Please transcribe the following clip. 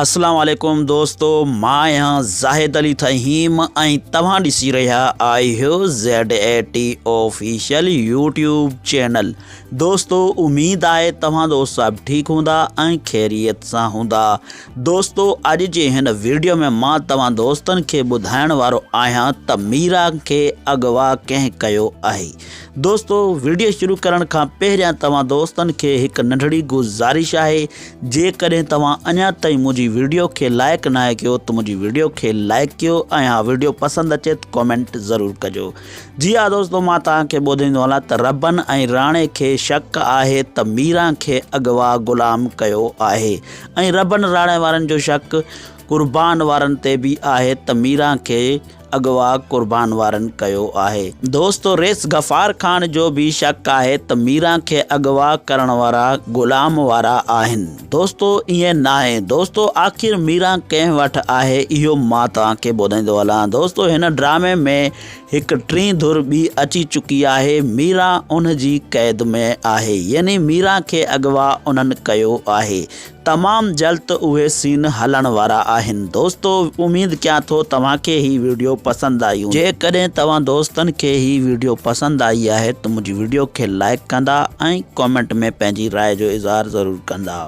اسلام عليڪم دوستو مان آهيان زاهد علي ٿهيم ۽ توهان ڏسي رهيا آهيو Z A T official YouTube channel دوستو اميد آهي توهان دوست سڀ ٺيڪ هوندا ۽ خيريت سان هوندا دوستو اڄ جي هن ويڊيو ۾ مان توهان دوستن کي ٻڌائڻ وارو آهيان ته ميرا کي اغوا ڪنهن ڪيو آهي دوستو ويڊيو شروع ڪرڻ کان پهريان توهان دوستن کي هڪ ننڍڙي گذارش آهي جيڪڏهن توهان اڃا تائين منهنجي ويڊيو کي لائڪ ناهي ڪيو ته منهنجي ويڊيو کي لائڪ ڪيو ۽ ها ويڊيو پسند اچي ته ڪمينٽ ضرور ڪجو جي ها دوستو مان توهان کي ٻڌائيندو هلان ته ربن ۽ راڻي کي شڪ آهي ته ميران کي اغوا غلام ڪيو آهي ۽ ربن راڻي وارن جو شڪ قربان وارن تي به آهي ته ميران کي اغوا قربان وارن ڪيو آهي. دوستو ريس غفار خان جو به شڪ آهي ته ميران کي اغوا ڪرڻ وارا غلام وارا آهن. دوستو ائين ناهي دوستو آخر ميران ڪنهن وٽ آهي اهو مان توهان کي ٻڌائيندو هلان دوستو هن ڊرامي ۾ هڪ ٽين ڌر به اچي چڪي آهي ميران ان جي قيد ۾ آهي يعني ميران کي اغوا انهن ڪيو آهي تمام جلد اهي سين هلڻ وارا آهن دوستو اميد ڪيان ٿو توهان کي هي ويڊيو پسند آئي هوندي. جيڪڏهن توهان دوستن کي هي ويڊيو پسند آئي آهي ته منهنجي ويڊيو کي لائيڪ ڪندا ۽ ڪامينٽ ۾ پنهنجي راء جو اظهار ضرور ڪندا.